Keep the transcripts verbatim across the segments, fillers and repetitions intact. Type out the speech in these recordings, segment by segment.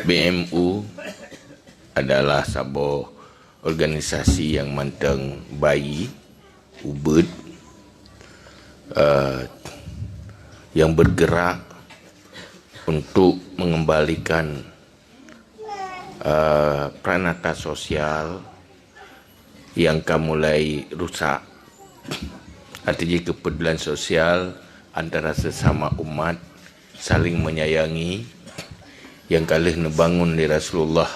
B M U adalah saboh organisasi nyang mantong bayi, ubit, eh, yang bergerak untuk mengembalikan, eh, pranata sosial nyang ka mulai rusak. Arti jih, kepedulian sosial antara sesama umat, saling menyayangi, nyang ka lheueh neubangun lé Rasulullah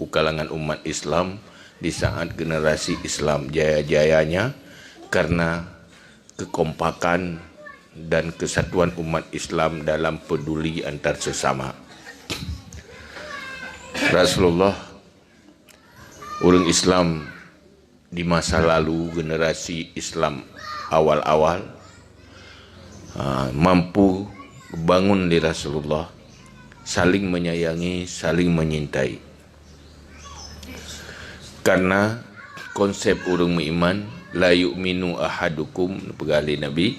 u kalangan umat Islam di saat generasi Islam jaya-jayanya karena kekompakan dan kesatuan umat Islam dalam peduli antar sesama. Rasulullah, ureuëng Islam di masa lalu, generasi Islam awal-awal, ah, mampu bangun lé Rasulullah, saling menyayangi, saling menyintai. Karena konsep ureuëng meuiman, "La yu'minu ahadukum," peugah lé Nabi,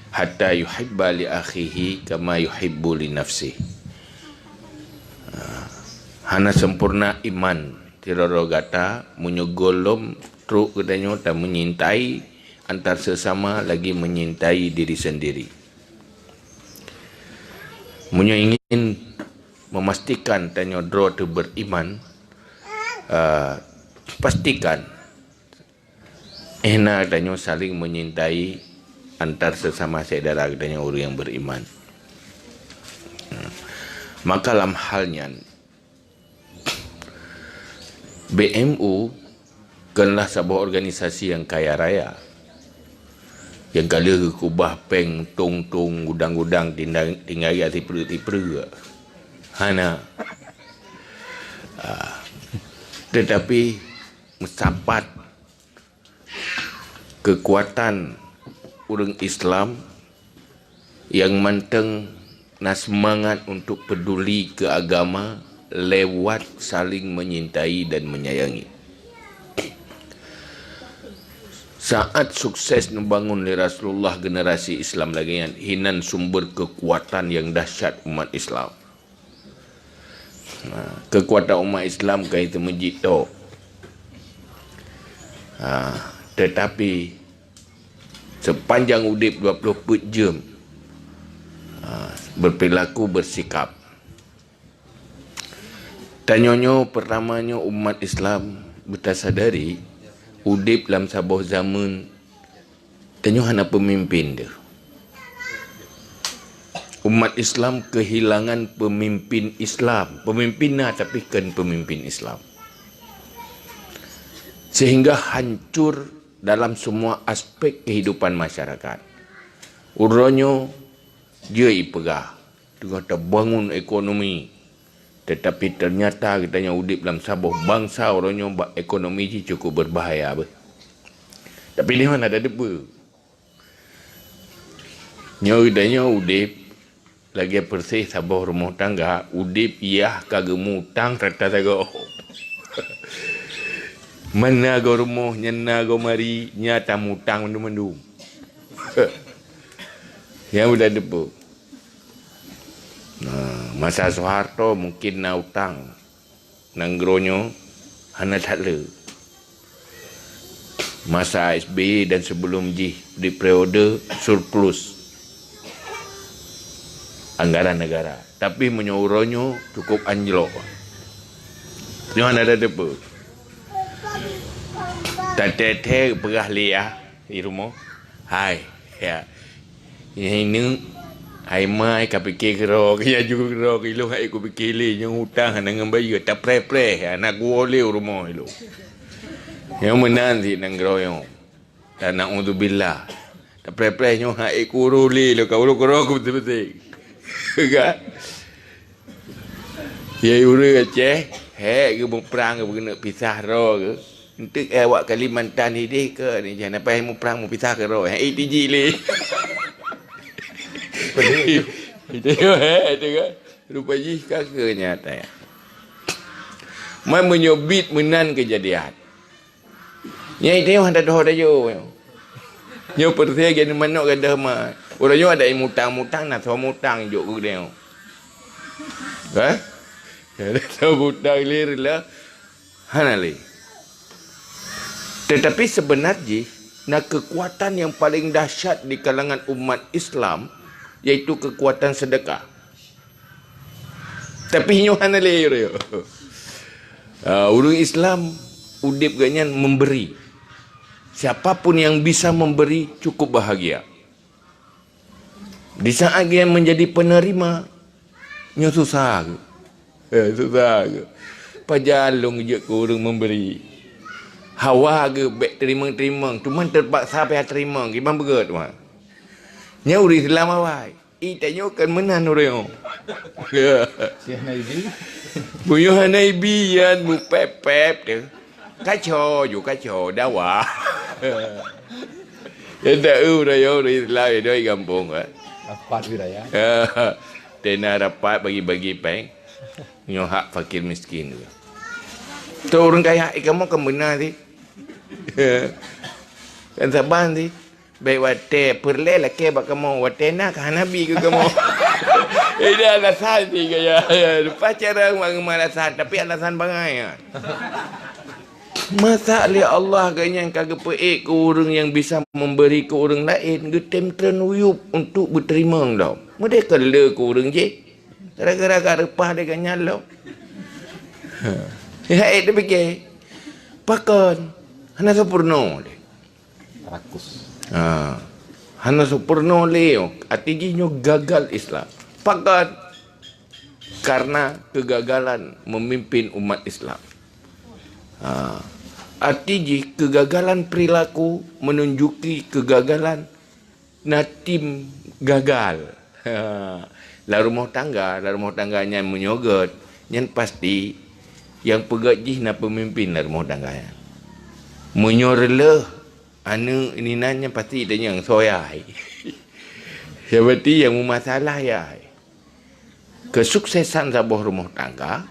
"hatta yuhibba li akhihi kama yuhibbu li nafsih." Ah, hana sempurna iman sidroe-droe gata meunyoe gohlom trok geutanyoe tamenyintai antar sesama lagi menyintai diri sendiri. Meunyoe ingin memastikan tanyoe droe teuh beriman, eh, pastikan hana tanyoe saling menyintai antar sesama syedara geutanyoe ureuëng nyang beriman. Maka lam hal nyan, B M U konlah saboh organisasi nyang kaya raya, nyang ka lheueh geukubah péng tong-tong, gudang-gudang, tinggai, tinggai sipeue-sipeue. Hana. Ah, tetapi meusapat kekuatan ureuëng Islam nyang mantong na seumangat untuk peduli keu agama lewat saling menyintai dan menyayangi. Saat sukses neubangun lé Rasulullah generasi Islam lagée nyan, hinan sumber kekuatan nyang dahsyat umat Islam. Ha, kekuatan umat Islam ka itu meujitoe. Ha, tetapi sepanjang udeb dua ploh peuet jeuem, ha, berperilaku, bersikap. Tanyoe nyoe, pertama nyoe, umat Islam beutasadari udeb lam saboh zaman tanyoe hana peumimpin teuh. Umat Islam keuhilangan peumimpin Islam. Peumimpin na, tapi kon peumimpin Islam. Sehingga hancur dalam semua aspek kehidupan masyarakat. Uroe nyoe jeuet ipeugah teungoh tabangun ekonomi, tetapi ternyata geutanyoe udeb lam saboh bansa uroe nyoe bak ekonomi jih cukup berbahaya beh. Tapi nyoe hana tateupeue. Nyoe geutanyoe udeb lagée persis saboh rumoh tangga, udeb yah ka geumutang rata sagoe. Meunan goe rumoh, nyan na goe mari, nyan tamutang mandum-mandum. Nyang udah debu. Nah, masa Soeharto mungkin na utang. Nanggroe nyoe hana that le. Masa S B Y dan sebelum jih di periode surplus anggaran negara. Tapi meunyoe uroe nyoe cukup anjlok. Nyoe hana ada debu. Tateuthée peugah lé yah di rumoh. Hai, ya. Nyang ineuk, hai mai ka pike keudroe, ka laju keudroe, ilong hai kupike lé, nyang utang hana ngon bayeue, tapreh-preh, hana kuwoe lé u rumoh ilong. Nyang meunan sit nanggroe nyoe. Dan naudzubillah. Tapreh-preh nyoe hai kuwoe lé, lôn ka uroe keudroe kubeutôi-beutôi. Kan? Yai ureuëng Aceh, hék geuh muprang geuh keuneuk pisah droe geuh. Enteuk, eh, awak Kalimantan hideh keu ni, jangan apa muprang mupisah keu droe. Hék itiji lé. Itu, hék, itu kan. Rupa jih ka keu nyata. Man meunyoe bit meunan keujadian. Nyang itu hana doh dayo. Nyoe percaya gani manok gadoh ma. Urang nyoe ada mutang-mutang, na soe mutang jok geuh nyoe. Hah? Tabutang lé reulah, hana lé. Tetapi sebenar jih na keukuatan nyang paleng dahsyat di kalangan umat Islam, yaitu keukuatan sedekah. Tapi nyoe hana lé, yo. Ah, ureuëng Islam udeb geuhnyan memberi. Siapa pun yang bisa memberi cukup bahagia. Di saat geuhnyan menjadi penerima, nyoe susah geuh. Eh, susah geuh. Pajan lôn jeuet keu ureuëng memberi. Hawa geuh bék teurimong-teurimong, cuma teupaksa payah teurimong, kiban beugét, wah. Nyan ureuëng Islam awai. Ih, tanyoe kan meunan ureuëng. Ya. Si hana ibi. Buyoh hana ibi, yan mupép-pép teuh. Kaco ju, kaco, dawa. Ya, tak, eh, ureuëng, ureuëng Islam, ya, di gampông, eh. Rapat wilayah. Ya. Tena rapat bagi-bagi péng. Nyoe hak fakir miskin tu. Tu ureuëng kaya, eh, kamoe kan beuna sih. Kan saban sih. Bék watée peureulée lakée bak kamoe, watée na ka hana bi keu kamoe. Ini alasan sih gaya. Lepas cara mak alasan, tapi alasan bangai, ya. Masa lé Allah geuhnyan ka geupeuék keu ureuëng nyang bisa memberi keu ureuëng laén, geutem treun uyueb untuk beuteurimong lom. Meudeh ka le keu ureuëng jih. Gara-gara ka reupah lé geuhnyan lom. Ya, eh, dia fikir, pakon? Hana sempurna lé. Rakus. Ha. Hana sempurna lé, arti jih nyoe gagal Islam. Pakon? Karena kegagalan memimpin umat Islam. Ha. Arti jih kegagalan perilaku menunjuki kegagalan na tim gagal. Lam rumoh tangga, lam rumoh tangga nyan meunyoe gét, nyan pasti nyang peugét jih na peumimpin lam rumoh tangga nyan. Meunyoe reuloh, aneuëk inan nyan pasti tanyong soe ai. Seperti nyang meumasalah ya ai. Kesuksesan saboh rumoh tangga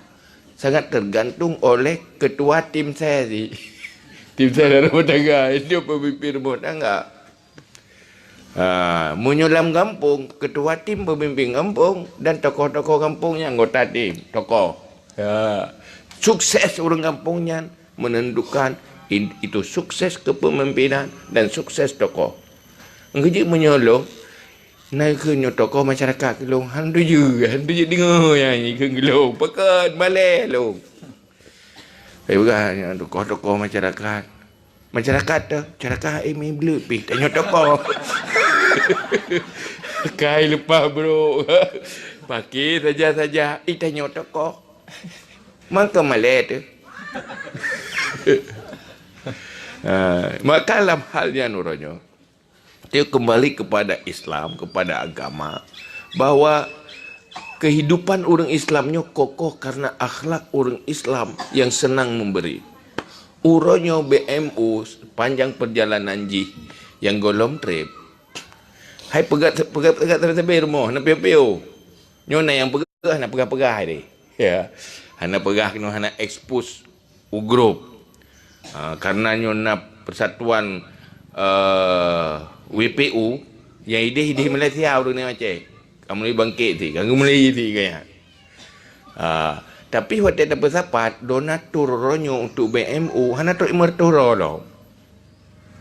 sangat tergantung oleh ketua tim ses. Tim ses rumoh tangga, itu pemimpin rumoh tangga. Ha, meunyoe lam gampông, ketua tim pemimpin gampông dan tokoh-tokoh gampông nyan anggota tim, tokoh. Ha, sukses ureuëng gampông nyan menentukan in-, itu sukses kepemimpinan dan sukses tokoh. Engkau jeuet meunyoe lom, na keuh nyoe tokoh masyarakat keu lôn, han tuju, han tuju deungoe nyan keu lôn, pakon malée lôn. Tapi peugah nyan tokoh-tokoh masyarakat. Masyarakat tu, masyarakat, eh, mi bleuet pih, tanyoe tokoh. Kai leupah brok. Pakai saja-saja, eh, tanyoe tokoh. Maka malée tu. Ha, maka lam hal nyan uroe nyoe, dia kembali kepada Islam, kepada agama, bahwa kehidupan ureuëng Islam nyoe kokoh karena akhlak ureuëng Islam yang senang memberi. Uroe nyoe B M U sepanjang perjalanan jih nyang gohlom treb, hai peugah, peugah, peugah sabe-sabe rumoh, hana piôh-piôh. Nyoe na nyang peugah, hana peugah-peugah deh. Ya. Hana peugah keunoe, hana expose u grup. Ha, karena nyoe na persatuan, eh, W P U, nyang ideh-ideh Malaysia ureuëng nyan Aceh. Ka mulai bangkit ti, ka mulai ti gaya. Ha, tapi watée tapeusapat, donatur uroe nyoe untuk B M U, hana trok lima reutôh droe lom.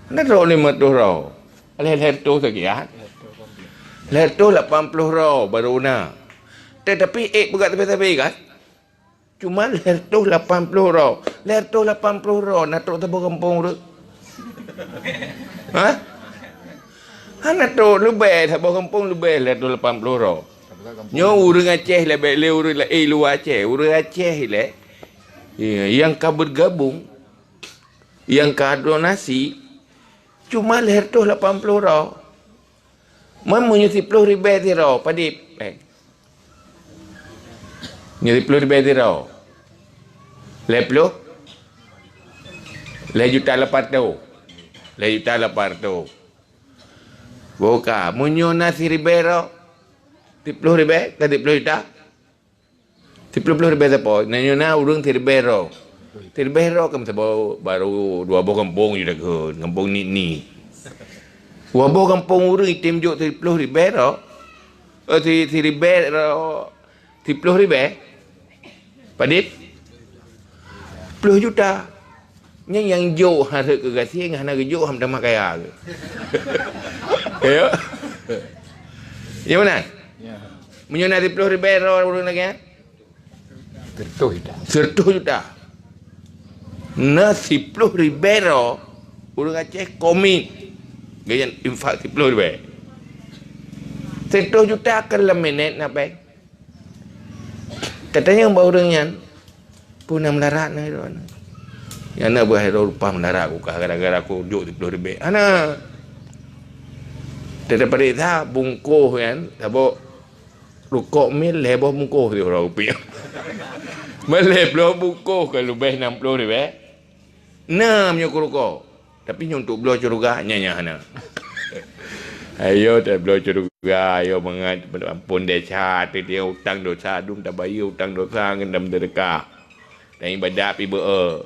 Hana trok lima reutôh droe. Lhèe, lhèe reutôh sagiat. Lhèe reutôh lapan ploh droe baru na. Tetapi ék peugah sabe-sabe kan? Cuma lhèe reutôh lapan ploh droe. Lhèe reutôh lapan ploh droe na trok saboh gampông ureuëng. Ha? Hana trok leubeh, saboh gampông leubeh lhèe reutôh lapan ploh droe. Nyoe ureuëng Aceh lé, bék lé ureuëng laén luwa Aceh. Ureuëng Aceh lé, ya, nyang ka bergabung, nyang ka donasi, cuma lhèe reutôh lapan ploh droe. Meunyoe siploh ribèe sidroe, padit? Eh. Nyoe siploh ribèe sidroe. Lhèe ploh? Lhèe juta lapan reutôh. Lhèe juta lapan reutôh. Boh ka, meunyoe na siribèe droe, siploh ribèe, ka siploh juta. Siploh ploh ribèe sapo, na nyoe na ureuëng siribèe droe. Siribèe droe kan saboh, baru dua boh gampông ju takheun, gampông Nik-Nik. Dua boh gampông ureuëng item jok siploh ribèe droe. Eh, si, siribèe droe, siploh ribèe. Padit? Ploh juta. Nyan nyang jok hareuet keu gasien, hana geujok han tamah kaya keu. Ayo. Ya mana? Meunyoe na siploh ribèe droe ureueng lagèe nyan? Seratus juta. Seratus juta. Na siploh ribèe droe ureueng Aceh komit. Gaya infak siploh ribèe. Seratus juta kan lam minèt na bank. Katanyong bak ureueng nyan, "Peue na meularat na?" Nyan na beuh hai droe rupa meularat ku kah gara-gara ku jok siploh ribèe. Hana. Teutab pareksa bungkôh nyan, saboh rukok mil lhèe boh bungkôh siuroe rupiah. Meulhèe ploh bungkôh ka leubeh nam ploh ribèe. Na meunyoe keurukok. Tapi nyoe untuk bloe syeuruga, nyan nyang hana. Ayo tabloe syeuruga, ayo mangat ampôn desya, teuh utang dosa, dum tabayeue utang dosa ngon tameuseudeukah. Dan ibadat pih beu-e.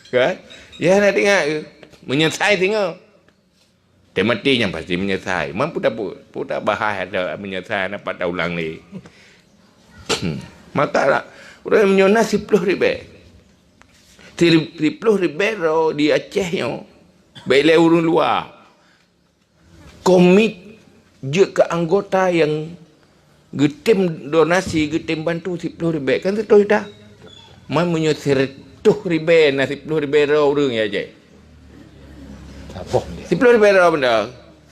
Kan? Ya hana teuingat keu? Meunyeusai singoh. Teumaté nyang pasti meunyeusai. Man peue tapeue? Peue tabahas ata meunyeusai hana pat taulang lé. Maka ureueng meunyoe na siploh ribèe. Siploh ribèe droe di Aceh nyoe, bèk lé ureueng luwa. Komit jeuet keu anggota nyang geutem donasi, geutem bantu siploh ribèe, kan siratoh juta. Man meunyoe siratoh ribèe na siploh ribèe droe ureueng ya jai. Saboh dia. Siploh ribèe droe benda.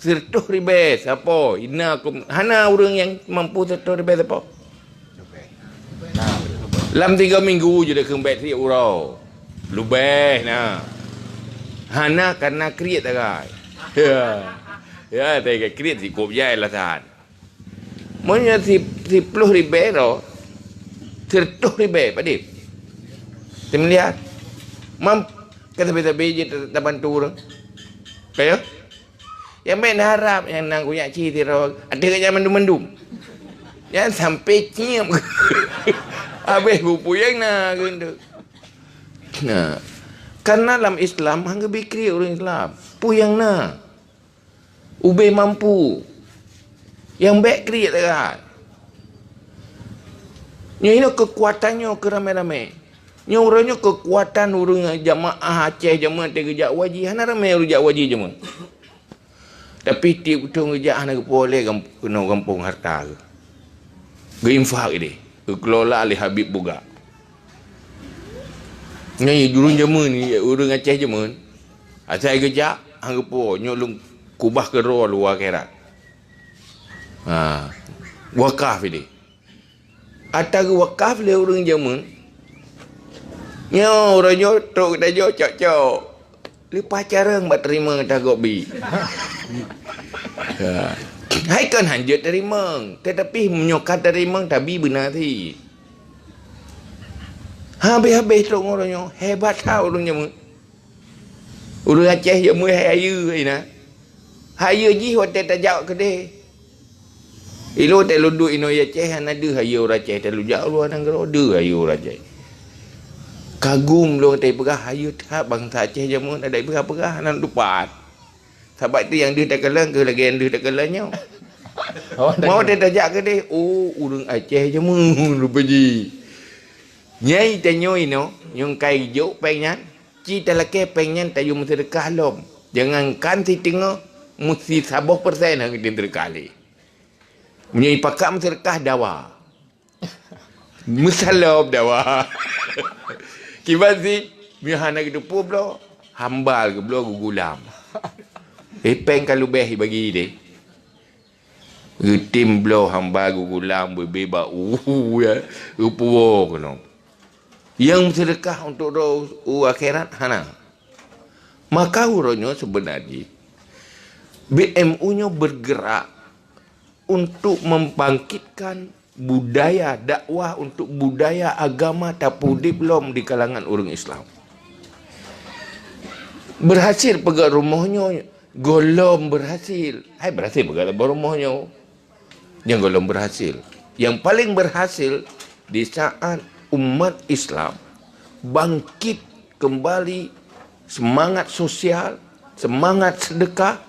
Siratoh ribèe sapo? Ina kum-, hana ureueng nyang mampu siratoh ribèe sapo. Lam tiga minggu je dah keumbet siat uroe. Leubeh na. Hana karena kriet sagai. Ya. Ya, tapi kriet sikop jai alasan. Meunyoe si, siploh ribèe droe, siratoh ribèe padit. Teumeulihar. Mam, ka sabe-sabe je ta-, tabantu ureueng. Ka ya? Nyang bèk neuharab nyang nan kuyak ci sidroe, ateueh gata mandum-mandum. Nyan sampai ciep. Habéh bupuyang na geundeuk. Nah, karena lam Islam hana geubri kriet ureueng Islam. Peue nyang na? Ubé mampu. Nyang bèk kriet sagai. Nyoe inoe keukuatan nyoe keu ramé-ramé. Nyoe uroe nyoe keukuatan ureueng jamaah Aceh jameun teuh geujak haji, hana ramé ureueng jak haji jameun. Tapi tiep thôn geujak hana geupo lé gam-, keunoe gampông hareuta geuh. Geuinfak idéh, geukelola lé Habib Bugak. Nyan ureueng jameun, ureueng Aceh jameun. Asai geujak, han geupo, nyoe lôn kubah keudroe luwa akhirat. Ha, wakaf idéh. Ata geuwakaf lé ureueng jameun. Nyoe uroe nyoe trok geutanyoe cok-cok. Leupah carông bak teurimong ata gob bi. Ya. Hai kon hanjeuet teurimong, tetapi meunyoe ka teurimong tabi beuna cit. Habéh-habéh trok ngon uroe nyoe, hebat that ureueng jameun. Ureueng Aceh jameun hai hayeue inan. Hayeue jih watèe tajak keudéh. Ilôn watèe lôn duek inoe Aceh hana deuh hayeue ureueng Aceh, watèe lôn jak luwa nanggroe deuh hayeue ureueng Aceh. Kagum lôn watèe peugah hayeue that bansa Aceh jameun, adak peugah-peugah hana tupat. Sabab itu nyang deuh takalon keuh lagèe nyang deuh takalon nyoe. Oh, mau watèe tajak keudéh, oh ureueng Aceh jameun rupajih. Nyai tanyoe inoe, nyang kai jok péng nyan, ci talakèe péng nyan tayue meuseudeukah lom. Jangankan siteungoh, meusti saboh persen han geutém seudeukah lé. Meunyoe ipakat meuseudeukah dawa. Meusalom dawa. Kiban cit, meunyoe hana geuteupeue bloe, hambal geubloe geugulam. Eh, péng ka leubeh ibagi deh. Geutém bloe hamba geugulam beubi bak u, ya, geupuwoe keunoe. Nyang meuseudeukah untuk droe u akhirat hana. Maka uroe nyoe seubeuna jih B M U nyoe bergerak untuk membangkitkan budaya dakwah, untuk budaya agama tapeudeb lom di kalangan ureuëng Islam. Berhasil peugöt rumoh nyoe, gohlom berhasil. Hai berhasil peugöt saboh rumoh nyoe. Nyang gohlom berhasil. Yang paling berhasil di saat umat Islam bangkit kembali semangat sosial, semangat sedekah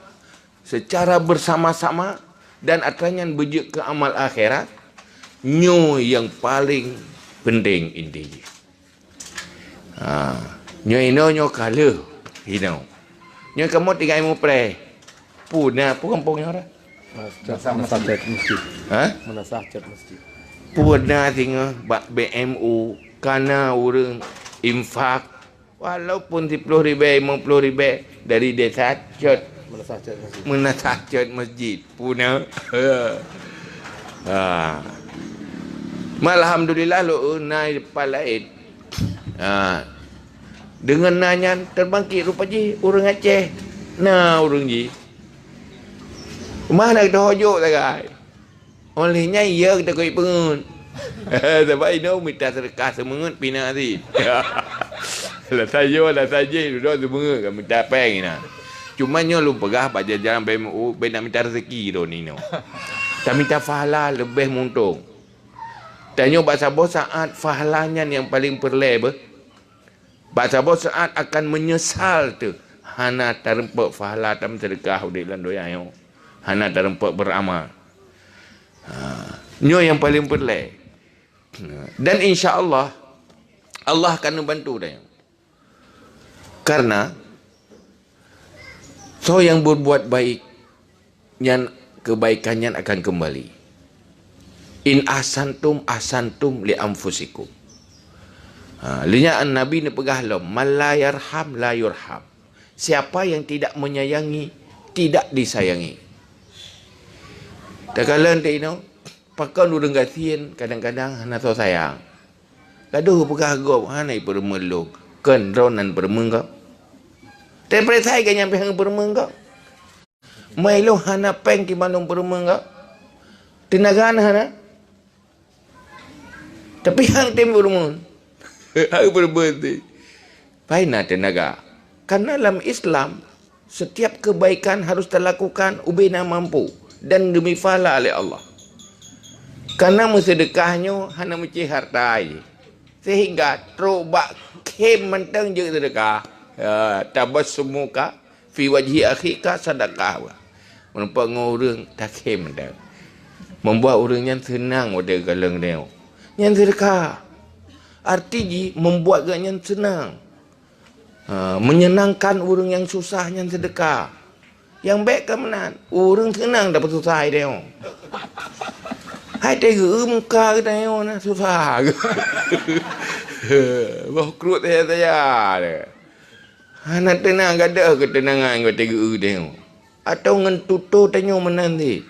secara bersama-sama dan atra nyan beujeuet keu amal akhirat, nyoe nyang paling Penting inti jih. Ha, nyoe inoe nyoe ka lheueh inoe. Nyoe kamoe tinggai mupreh. Peue na, peue gampông nyoe dah? Meunasah, meunasah cot masjid. Ha? Meunasah cot masjid. Peue na singoh bak B M U ka na ureuëng infak, walaupun siploh ribèe, limong ploh ribèe dari desa cot. Meunasah cot masjid. Meunasah cot masjid. Peue na? Ha. Ma alhamdulillah lôn na di teumpat laén. Ha. Deungon na nyan teubangkit rupa jih ureuëng Aceh. Na ureuëng jih. Mah na geutoh jok sagai. Óh lheueh nyan, ya, geutakot peungeut. Sabab inoe mita seudeukah seumeungeut pih na cit. Lasai yo, lasai jih, dudoe seumeungeut ka mita péng inan. Cuma nyoe lôn peugah bak jajaran B M U, bèk na mita rezeki droeneuh inoe. Tamita pahala leubeh meuuntông. Tanyoe bak saboh saát pahala nyan nyang paleng peureulèe beuh. Bak saboh saát akan meunyeusal teuh hana tareumpok pahala tameuseudeukah udép lam donya nyoe. Hana tareumpok beuramal. Ha, nyoe nyang paleng peureulèe. Dan insya Allah, Allah akan neubantu tanyoe. Karena soe nyang berbuat baik, nyan keubaikan nyan akan keumbali. "In ahsantum, ahsantum li anfusikum." Ha, lheueh nyan Nabi neupeugah lom, "Man la yarham, la yurham." Siapa yang tidak menyayangi, tidak disayangi. Takalon teuh inoe, pakon ureuëng gasien kadang-kadang hana soe sayang. Gadoh peugah gob, "Hana ipeureumeun lôn." Kon droeneuh peureumeun gob. Teupeurasai geuh nyan pih han peureumeun gob. Mai lôn hana péng kiban lôn peureumeun gob. Teunaga na hana. Tapi han tem peureumeun. Han peureumeun teuh. Pai na teunaga. Karena lam Islam, setiap kebaikan harus talakukan ubena mampu dan geubri pahala lé Allah. Karena meuseudeukah nyoe hana meucit hareuta jih. Sehingga trok bak khém mantong jeuet seudeukah. Ya, tabassumuka fi wajhi akhika sadaqah. Meureumpok ngon ureuëng takhém mantong. Membuat ureuëng nyan seunang watèe kalon nyoe. Nyan seudeukah. Arti jih membuat geuh nyan seunang. Ha, menyenangkan ureuëng nyang susah nyan seudeukah. Nyang bèk ka meunan, ureuëng seunang tapeususah tanyoe. Hai teuh geu muka geutanyoe na susah. Boh kruet saya-saya. Hana teunang gadoh keuteunangan geutanyoe. Atau ngon tutoe tanyoe meunan cit.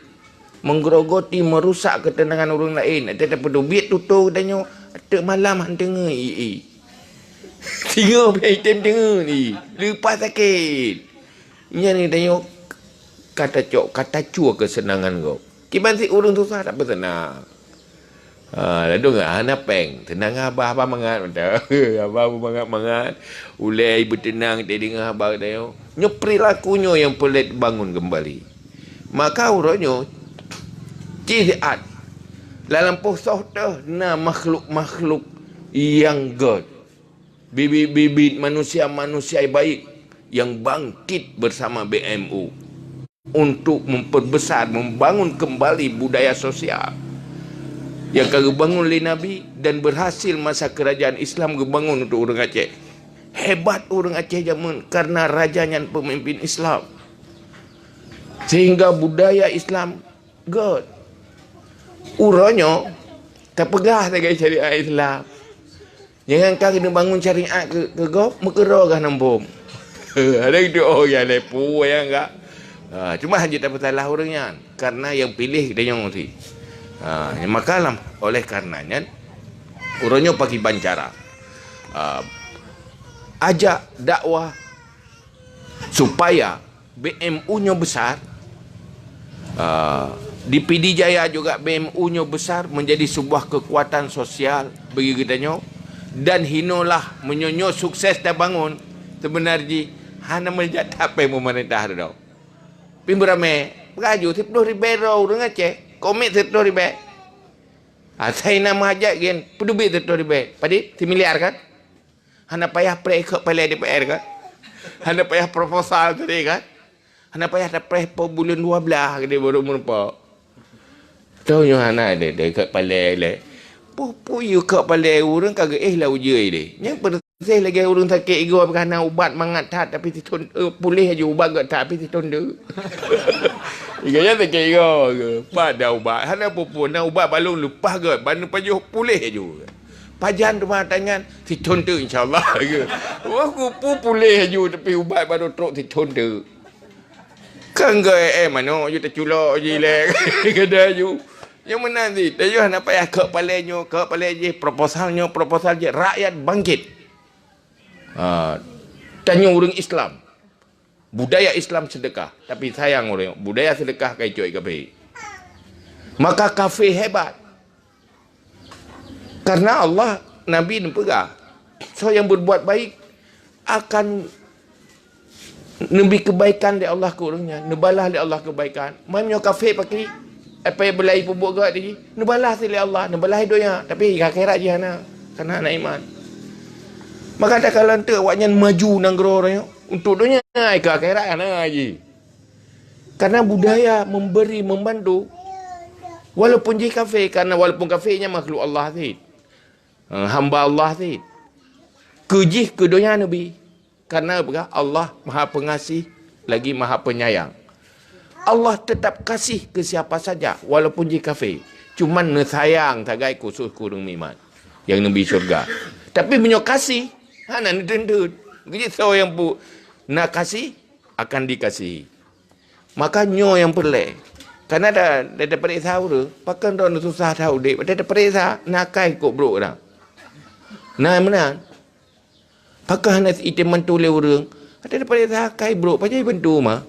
Menggerogoti, merusak keuteunangan ureuëng laén. Ateueh tapeuteubiet tutoe tanyoe, ateueh malam han teungeut i-i. Singoh pih item teungeut i. Leupah sakét. Nyan tanyoe ka tacok, ka tacue keuseunangan gob. Kiban cit ureuëng susah tapeuseunang. Ha, ladôm hana péng. Teunang abah, abah mangat mantong. Abah mangat-mangat. Ulèe beuteunang teudeungoe haba geutanyoe. Nyoe perilaku nyoe nyang peureulèe bangun keumbali. Maka uroe nyoe, cit siat, lam lampôh soh teuh na makhluk-makhluk nyang gèt. Bibit-bibit manusia-manusia baik nyang bangkit bersama B M U untuk memperbesar, membangun kembali budaya sosial nyang ka geubangun lé Nabi dan berhasil masa kerajaan Islam geubangun untuk ureuëng Aceh. Hebat ureuëng Aceh jameun karena raja nyan pemimpin Islam. Sehingga budaya Islam gèt. Uroe nyoe tapeugah sagai syariat Islam. Jangankan keuneuk bangun syariat keu, keu gob, meukeurô gah nam bom. Ada itu, oh, ya, lepu nyang ka. Ha, cuma hana tapeusalah ureuëng nyan, karena nyang piléh geutanyoe cit. Ha, maka lam, oleh karena nyan, uroe nyoe pakriban cara. Ha, ajak dakwah supaya B M U nyoe besar, ah, di Pidie Jaya juga B M U nyoe besar menjadi sebuah kekuatan sosial bagi geutanyoe, dan hinoe lah meunyoe nyoe sukses tabangun, seubeuna jih hana meujak tapéng peumeurintah droe. Pih beuramé, peugah ju siploh ribèe droe ureuëng Aceh, komit siploh ribèe. Asai na meuhajat gen, peuteubiet siploh ribèe. Padit, similiar kan? Hana payah preh keu palai D P R kan? Hana payah proposal tadi kan? Hana payah tapreh po buleuen dua blah geude baru meurumpok. Tahu nyoe hana deh, deh keu palai lé. Peue-peue yue kok palée ureuëng ka geuéh lam ujeue lé. Nyang peureuséh lagée ureuëng sakét igoe ka na ubat mangat that tapi sithon, eh, puléh aju ubat gét that tapi sithon deuk. Igoe nyan sakét igoe ke? Pat da ubat. Hana peue-peue, na ubat balong leupah gét, ban neupajoh puléh aju. Pajan teuma tangan, sithon teuk insya Allah ke. Wah, kupu puléh aju tapi ubat baru trok sithon teuk. Kan gét, eh, manok aju taculok aju ilée. Keudeh aju. Nyang meunan cit, tayue hana payah kok palée nyoe, kok palée jih, proposal nyoe, proposal jih, rakyat bangkit. Ha, tanyoe ureuëng Islam. Budaya Islam sedekah. Tapi sayang ureuëng, budaya sedekah ka icok kafé. Maka kafé hebat. Karena Allah, Nabi neupeugah, soe nyang berbuat baik akan neubi kebaikan lé Allah keu ureuëng nyan, neubalah lé Allah kebaikan. Meunyoe kafé pakri, apa yang belai peubuet gét tadi, neubalah lé Allah, neubalah donya, tapi ka akhirat jih hana, karena hana iman. Maka takalon teuk awaknyan maju nanggroe nyoe, untuk donya, ka akhirat hana jih. Karena budaya memberi, membantu, walaupun jih kafé, karena walaupun kafé nyan makhluk Allah cit. Eh, hamba Allah cit. Keu jih keu donya neubi. Karena peugah Allah Maha Pengasih lagi Maha Penyayang. Allah tetap kasih ke siapa saja walaupun jih kafé. Cuman neusayang sagai khusus keu ureuëng meuiman nyang neubi syurga. Tapi meunyoe kasih, hana neuteun-teun. Keu jih soe nyang pu-, na kasih akan dikasihi. Maka nyoe nyang peureulée. Kana da, da tapareksa ureuëng, pakon droeneuh susah that udeb, da tapareksa, na akai kok brok dah. Na meunan. Pakon hana item bantu lé ureuëng, da tapareksa akai brok, pajan bantu ma.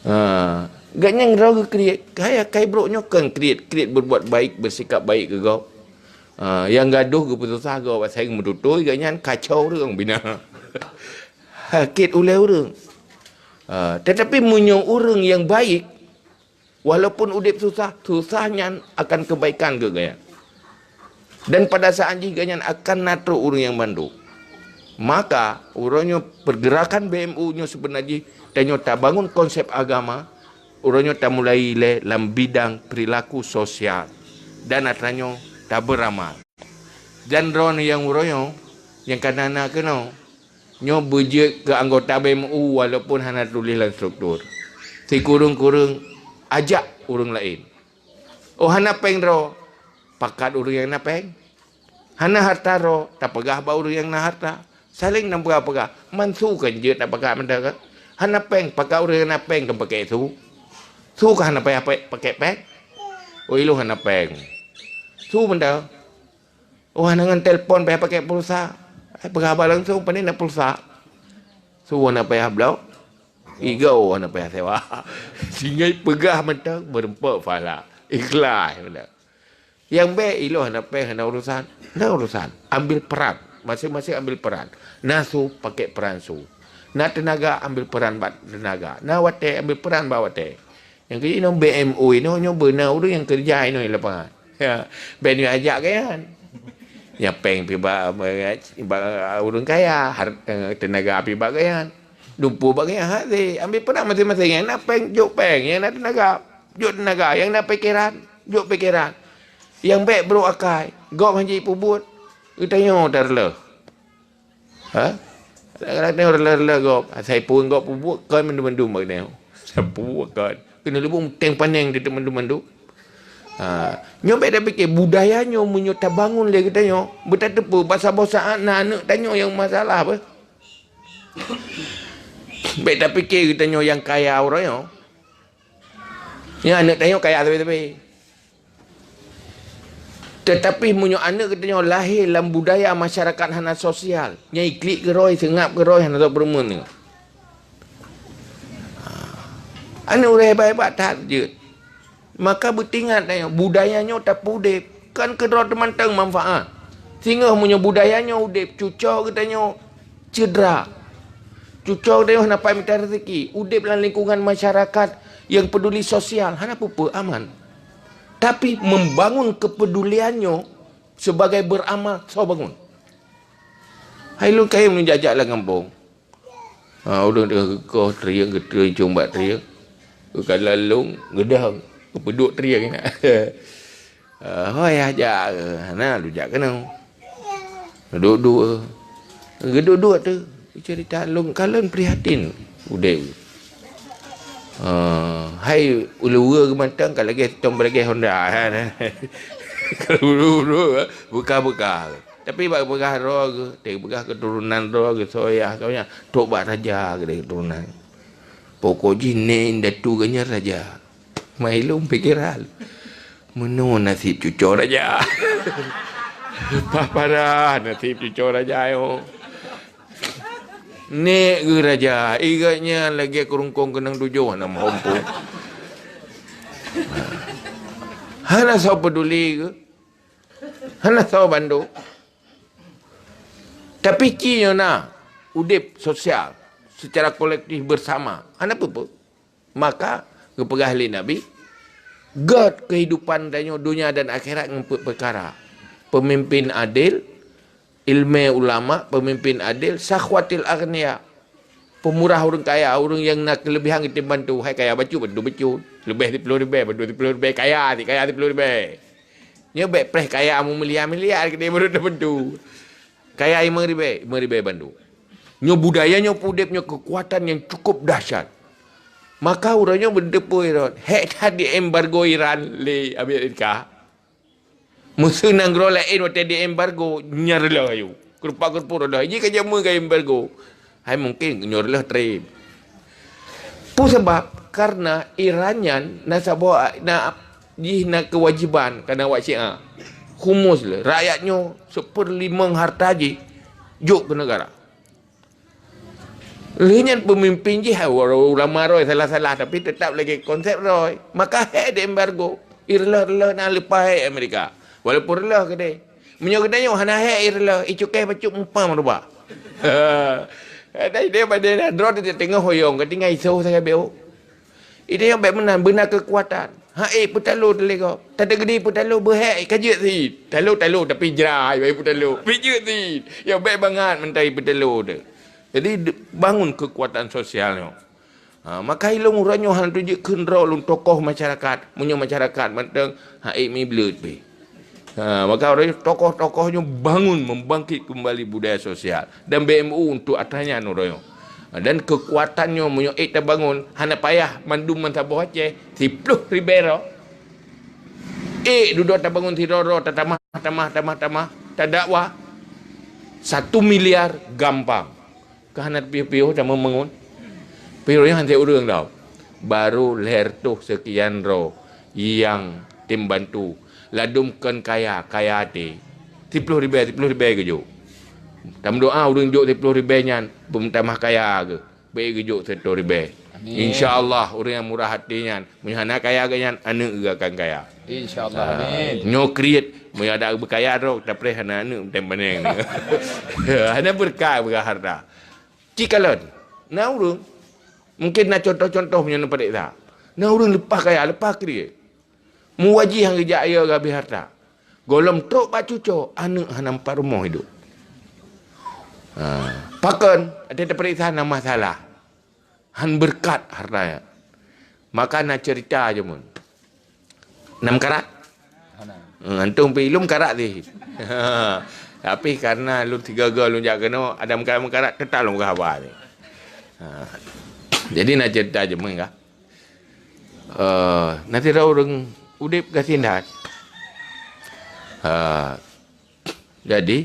Ha, gobnyan droe geukriet, hai akai brok nyoe kon kriet, kriet berbuat baik, bersikap baik keu gob. Ha, nyang gadoh geupeususah gob, asai meututui gobnyan kacau ureuëng bina. Sakét ulée ureuëng. Ha, tetapi meunyoe ureuëng nyang baik, walaupun udeb susah, susah nyan akan kebaikan keu gobnyan. Dan pada saat jih gobnyan akan na trok ureuëng nyang bantu. Maka, uroe nyoe pergerakan B M U nyoe seubeuna jih tanyoe tabangun konsep agama, uroe nyoe tamulai lé lam bidang perilaku sosial dan atra nyoe taberamal. Dan droeneuh nyang uroe nyoe nyang ka na-na keunoe, nyoe beujeuet keu anggota B M U walaupun hana tuléh lam struktur. Sikureueng-kureueng ajak ureuëng laén. Oh hana péng droe, pakat ureuëng nyang na péng. Hana harta droe, tapeugah bak ureuëng nyang na harta. Saléng na peugah-peugah, man su kan jeuet tapakat mantong kan. Hana péng, pakat ureuëng nyang na péng kan pakèk su. Su ka hana payah pa-, pakèk péng. Oh ilôn hana péng. Su mantong. Oh, hana ngon telepon payah pakèk pulsa. Ai, peugah haba langsung, pane na pulsa. Su hana payah bloe. Igoe hana payah sewa. Sehingga peugah mantong, meureumpok pahala. Ikhlas mantong. Nyang bèk ilôn hana péng, hana urusan. Na urusan. Ambil peran. Masing-masing ambil peran. Na su, pakèk peran su. Na teunaga, ambil peran bak teunaga. Na watèe, ambil peran bak watèe. Nyang keu jinoe B M U inoe nyoe beuna ureuëng nyang keureuja inoe di lapangan. Ya, bèk nyoe ajak gobnyan. Nyang péng pih bak, bak, bak ureuëng kaya, har-, eh, teunaga pih bak gobnyan. Dumpeue bak gobnyan, hase, ambil peran masing-masing. Nyang na péng, jok péng. Nyang na teunaga, jok teunaga. Nyang na pikeran, jok pikeran. Nyang bèk brok akai, gob hana jipeubuet, geutanyoe tareuloh. Ha? Kadang-kadang rela-rela gob, asai pun gob peubuet kon mandum-mandum bak nyoe. Peubuet kon. Keuneuk lubong teng paneng teuk mandum-mandum. Ha. Nyoe bèk tapike budaya nyoe meunyoe tabangun lé geutanyoe, beutateupeue bak saboh saat na aneuk tanyoe nyang masalah beh. Bèk tapike geutanyoe nyang kaya uroe nyoe. Nyan aneuk tanyoe kaya sabe-sabe. Teutapi meunyoe aneuk geutanyoe lahé lam budaya masyarakat hana sosial, nyan iklik keurôi, seungab keurôi, hana soe peureumeun nyoe. Aneuk ureuëng hebat-hebat that jeuet. Maka beutingat tanyoe, budaya nyoe tapeudeb, kan keudroe teumantong manfaat. Singoh meunyoe budaya nyoe udeb, cuco geutanyoe cedera. Cuco geutanyoe hana pat mita rezeki, udeb lam lingkungan masyarakat nyang peduli sosial, hana peue-peue aman. Tapi membangun kepedulian nyoe sebagai beramal, soe bangun? Hai lôn kayém lôn jak-jak lam gampông. Ha, ulôn teuka geukoh trieng, geutreun cong bak trieng. Geukalon lôn, geudong, geupeuduek trieng nyan. Eh, hoi yah jak, eh, hana lôn jak keunoe. Duek-duek, eh. Geuduek-duek tu, cerita lôn, ka lôn prihatin udeb. Eh, hai ulue geuh mantong ka lagèe tom beulagèe Honda, kan? Ka ulue-ulue, eh, beukah-beukah. Tapi bak peugah droe geuh, teupeugah keuturonan droe geuh, soe yah, soe yah, trok bak raja keudeh keuturonan. Pokok jih nèk indatu geuh nyan raja. Mai lôn pikeran. Meunoe naseb cucoe raja. Pah parah naseb cucoe raja nyoe. Nèk geuh raja, i geuh nyan lagèe keurungkong keunong tujoh na meuhom pun. Hana soe peuduli geuh. Hana soe bandum. Tapi ci nyoe na udeb sosial secara kolektif bersama. Hana peue-peue. Maka geupeugah lé Nabi, "Gèt keuhidupan tanyoe donya dan akhirat ngon peuet peukara. Peumimpin adil, ileumèe ulama, peumimpin adil, sakhwatil aghnia." Peumurah ureueng kaya, ureueng nyang na keuleubehan geutém bantu. Hai kaya bacut, bantu bacut. Leubeh siploh ribèe, bantu siploh ribèe. Kaya, si kaya siploh ribèe. Nyoe bèk preh kaya meumiliar-miliar keudeh baru tabantu. Kaya limong ribèe, limong ribèe bantu. Nyoe budaya nyoe peuudeb nyoe keukuatan nyang cukup dahsyat. Maka uroe nyoe beuteupeue Iran, hék that di embargo Iran lé Amerika. Meuseu nanggroe laén watèe di embargo, nyan reuloh ayue. Keurupak-keurupu reuloh. Jih ka jameun ka embargo. Hai mungken nyoe reuloh treb. Peue sabab? Karena Iran nyan na saboh, na, jih na keuwajéban keu awak Syiah. Khumus lé rakyat nyoe seupeurlimong harta jih jok keu neugara. Lheueh nyan peumimpin jih, ha, walau ulama roh salah-salah, tapi teutap lagèe konsep roh. Maka hék di embargo. Ireuloh-reuloh na leupah hék Amerika. Walaupun reuloh keudeh. Meunyoe geutanyoe hana hék ireuloh, icukai bacut muphom ruba. Ada idéh pada na droe teungoh hoyong, ka tinggai isoh sagai beu. Idéh nyoe bèk meunan, beuna keukuatan. Ha, ék peutalo teuligop. Tateugedi peutalo beuhék, ka jeuet cit. Talo-talo tapi jrai bak peutalo. Pi jeuet cit. Ya bèk bangat meuntari peutalo tu. Jadi, de-, bangun keukuatan sosial nyoe. Ha, maka ilôn uroe nyoe hana tujeuet kheun droe lôn tokoh masyarakat. Meunyoe masyarakat mantong, ha, ék meubleuet pi. Ha, maka uroe nyoe tokoh-tokoh nyoe bangun membangkit kembali budaya sosial dan B M U untuk atra nyan uroe nyoe. Ha, dan keukuatan nyoe meunyoe ék tabangun, hana payah mandum meusaboh Aceh, siploh ribèe droe. Ék dudoe tabangun sidroe-droe, tatamah, tamah, tamah, tamah, tadakwa, satu miliar gampang. Ka hana piôh-piôh tameubangun. Piôh nyan hana ureueng tau. Baru lhèe reutôh seukian droe nyang tem bantu. Ladôm kon kaya, kaya até. Siploh ribèe, siploh ribèe geujok. Tameudoa ureueng jok siploh ribèe nyan beumeutamah kaya geuh. Bèk geujok siploh ribèe. Amin. Insya Allah ureueng nyang murah até nyan, meunyoe hana kaya geuh nyan, aneuk geuh akan kaya. Insya Allah. Ah, amin. Nyoe kriet, meunyoe ada beukaya droe, tapreh hana aneuk tem baneng. Hana beureukat beuharta. Ci kalon, na ureueng, mungken na contoh-contoh meunyoe neupareksa. Na ureueng leupah kaya, leupah kriet. Meuwajih nyang geujak ayo geuhabéh harta. Gohlom trok bak cucoe, aneuk hana meupat rumoh idup. Ha, pakon, até tapareksa na masalah. Han beureukat harta nyan. Maka na ceurita jameun. Na meukarat? Hana. Hmm, antum pi lôn meukarat sih. Tapi karena lôn tiga-tiga lôn jak keunoe, ada meukarat-meukarat, teutap lôn peugah haba ni. Ha. Jadi na ceurita jameun kah? Eh, na sidroe ureueng udeb gasien that. Ha. Jadi,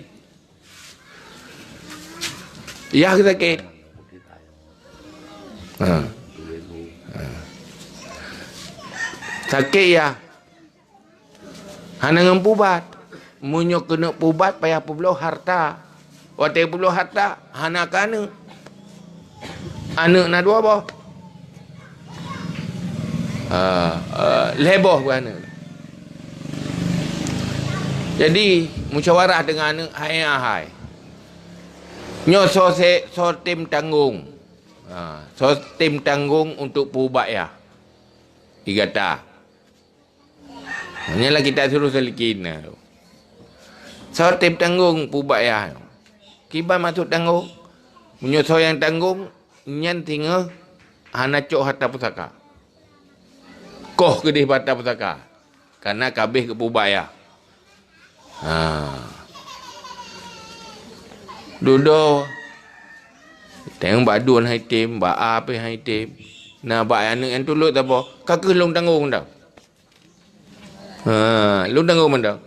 yah sakét. Ha. Ha. Sakét yah. Hana ngon pubat. Meunyoe keuneuk pubat payah peubloe harta. Watèe peubloe harta, hana keu aneuk. Aneuk na dua boh. Ah, ah, lhèe boh pun aneuk. Jadi, musyawarah deungon aneuk, hai ahai. Nyoe soe se-, soe tem tanggong. Ha, soe tem tanggong untuk peuubat yah. Di gata. Nyan lah kita suruh seulikin. Soe tem tanggong peuubat yah. Kiban maksud tanggong? Meunyoe soe nyang tanggong, nyan singoh hana cok harta pusaka. Koh keudeh bak harta pusaka. Tanah kabeh keu peubayar. Ha. Dudoe. Teng bak dun hai tem, bak a pih hai tem. Na bak aneuk nyang tulok tabo, ka keuh lôn tanggong dah. Ha, lôn tanggong mantong.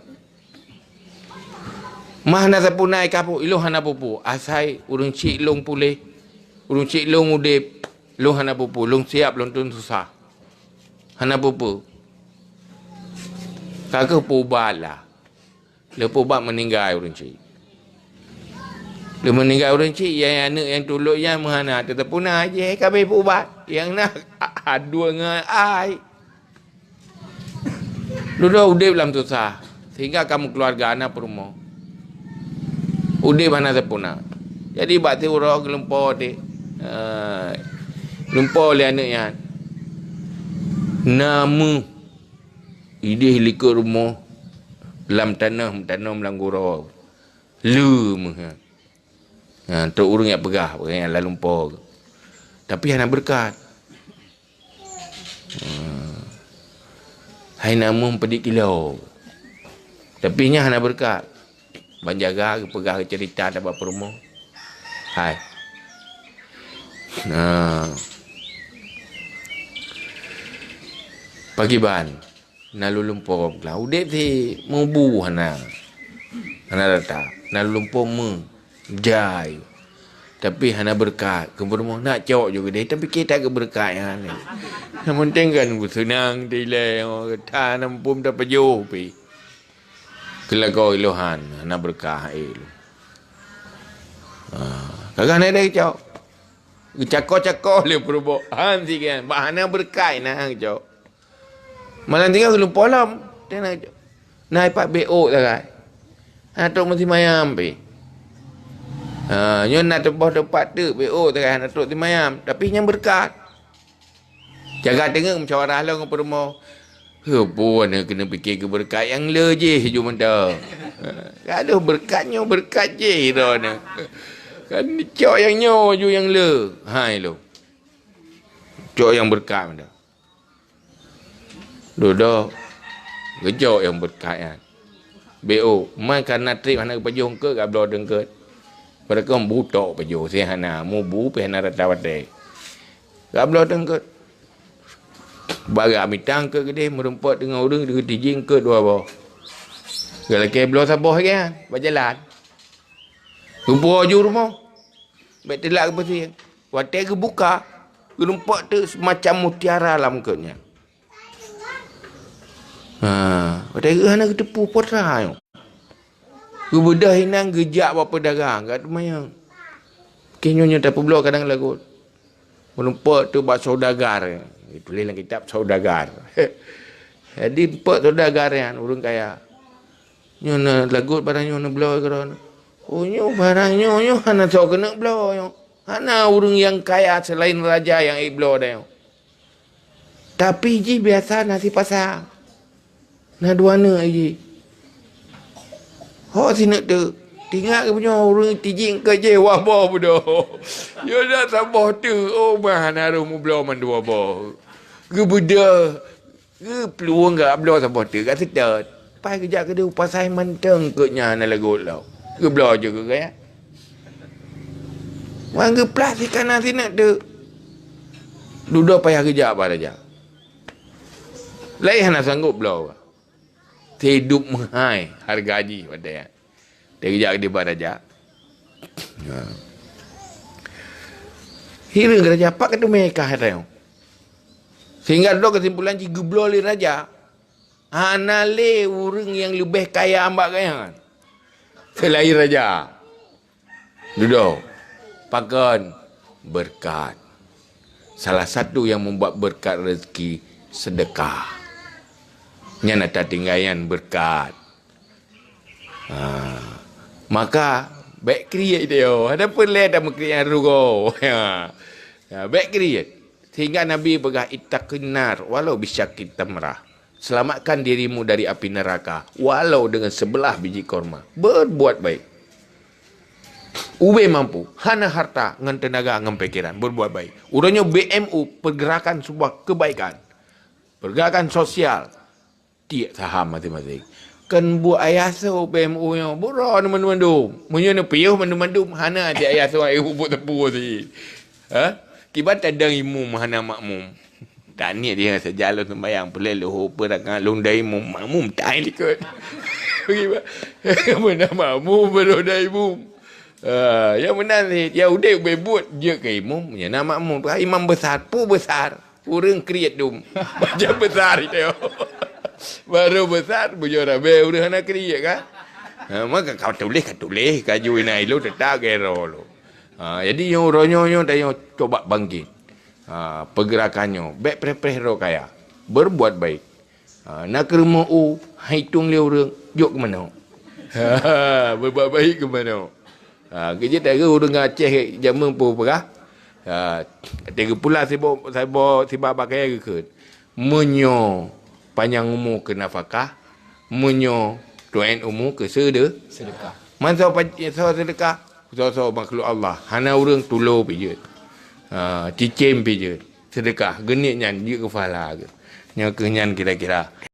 Mah na sapeue na ikapu, ilôn hana peue-peue. Asai ureueng chik lôn puléh, ureueng chik lôn udeb, lôn hana peue-peue. Lôn siap lôn tun susah. Hana peue-peue. Ka keuh peuubat lah. Lheuh peuubat meuninggai ureueng chik. Lheuh meuninggai ureueng chik, nyang aneuk nyang tulok nyan meuhana teupeuna jih kabeh peuubat. Nyang na adua ngon ai. Dudoe udeb lam susah, sehingga kamoe keuluwarga na peurumoh. Udeb hana sempurna. Jadi bak siuroe geulumpo deh, eh, lumpo lé aneuk nyan. Na meuh ideh likot rumoh lam tanoh, meutanöm lam gurô. Lé meuh nyan. Ha, trok ureueng jak peugah, peugah nyan lam lumpo. Tapi hana beureukat. Hmm. Hai na meuh peudiek kilo. Tapi nyan hana beureukat. Ban jaga geupeugah geuceurita bak peurumoh. Hai. Nah. Pakiban. Na lôn lumpo peugah, udeb si mubu hana. Hana rata. Na lôn lumpo meuh. Jai. Tapi hana beureukat. Keu peurumoh nak cok ju keudeh, tapi kita keu beureukat nyan. Nyang penting kan seunang dilèe, oh, that na muphom tapajoh pih. Keu lakoe ilôn hana beureukat ilôn. Ha, ka geuh na deh cok. Geucako-cako lé peurumoh. Han sigen, bah hana beureukat na geucok. Malam tinggai geulumpo lom. Teuh na geucok. Na ipat beuôk sagai. Hana trok meusimayam pih. Ha, nyoe na teuboh teumpat teuk beuôk sagai hana trok simayam. Tapi nyang beureukat. Jaga teungeut musyawarah lom ngon peurumoh. Heupu aneuk keuneuk pike keu beureukat nyang le jih ju mantong. Gadoh beureukat nyoe beureukat jih droeneuh. Kan cok nyang nyoe ju nyang le. Hai lo. Cok nyang beureukat mantong. Dudoe. Geucok nyang beureukat nyan. Beuôk, man kana treb hana geupajoh eungkôt, gabloe teungkôt. Barokon bu tok pajoh, si hana, mubu pih hana rata watèe. Gabloe teungkôt. Bak geuh mita eungkôt keudeh, meurumpok teungoh ureueng geutijik eungkôt dua boh. Geulakèe bloe saboh lagèe nyan, bak jalan. Geupuwoe ju rumoh. Bèk teulat geupeusieng. Watèe geubuka, geurumpok teuk seumacam mutiara lam eungkôt nyan. Ha, watèe geuh hana geuteupeue peue nyoe. Geubeudôh inan geujak bak peudagang, ka teumanyong. Keu nyoe nyoe tapeubloe kadang lagot. Meurumpok teuk bak saudagar. Tuléh lam kitab saudagar. Jadi, eumpeuk saudagar nyan ureueng kaya. Nyoe na lagot barang nyoe neubloe keudroe. Oh, nyoe barang nyoe, nyoe hana soe keuneuk bloe nyoe. Hana ureueng nyang kaya selain raja nyang ék bloe nyoe. Tapi jih biasa na sipasang. Na dua aneuk jih. Ho sineuk teuk. Tingat geuh nyoe ureueng tijik eungkôt jih dua boh beudôh. Yo dak saboh teuk. Oh, bah hana rôh meubloe mandua boh. Geubeudôh. Geuplueng geuh bloe saboh teuk ka seutôt. Pai geujak keudeh u pasai mantong eungkôt nyan hana lagot lom. Geubloe ju keu gaya. Wan geuplah sikana sineuk teuk. Dudoe payah geujak bak raja. Laén hana sanggob bloe. Sidub meuhai hareuga jih watèe nyan. Dia geujak keudeh bak raja. Ha. Hireuen keu raja, pat ka teumé kah nyoe. Sehingga dudoe keusimpulan jih geubloe lé raja. Hana lé ureueng nyang leubeh kaya bak gobnyan. Seulaén raja. Dudoe. Pakon? Beureukat. Salah satu nyang meubuet beureukat rezeki, seudeukah. Nyan ata tinggai nyan beureukat. Ha. Maka, bèk kriet tanyoe. Hana peureulèe tameukriet nyang rugoe. Ha. Ya, bèk kriet. Sehingga Nabi peugah, "Ittaqin nar walau bisyaqqi tamrah." Selamatkan dirimu dari api neraka, walau dengan sebelah biji korma. Berbuat baik. Ubé mampu, hana harta, ngon teunaga, ngon pikeran. Berbuat baik. Uroe nyoe B M U, pergerakan sebuah kebaikan. Pergerakan sosial. Tiek saham maséng-maséng. Kan buet ayah soe B M U nyoe, buet droe mandum-mandum. Meunyoe neupiôh mandum-mandum, hana tiek ayah soe ayah buet teupeu si. Ha? Kiban tadong imum hana makmum. Taniet dia saja lôn sembahyang, peuleueh leuho peurangkat lôn dai imum, makmum tai likot. Kiban, meunan makmum baru dai imum. Ah, nyang meunan cit, nyang udeb beubuet jeuet keu imum, nyan na makmum. Imam besar, peue besar? Ureuëng kriet dum. Macam besar itu. Baru besar, bujur habéh ureuëng hana kriet kan? Ha, maka ka tuléh, ka tuléh, ka ju ina ilôn teutap gero lôn. Ha, jadi nyoe uroe nyoe, nyoe tanyoe cuba bangkit. Ha, pergerakan nyoe, bék preh-preh droe kaya. Berbuat baik. Ha, na keurumoh u, hai tueng lé ureuëng, jok keu manok. Ha, berbuat baik keu manok. Ha, keujeuet ureuëng Aceh jameun peue peugah. Ha, teugeupula sibok, sibok, sibak bak kayèe geukheun. Meunyoe panyang umu keu nafakah, meunyoe tuén umu keu seude-, Sedekah. Man soe pa-, soe sedekah, soe-soe makhluk Allah, hana ureuëng tulo pih jeuet. Ha, cicém pih jeuet. Sedekah, geuneuk nyan jeuet keu pahala geuh. Nyoe keuh nyan kira-kira.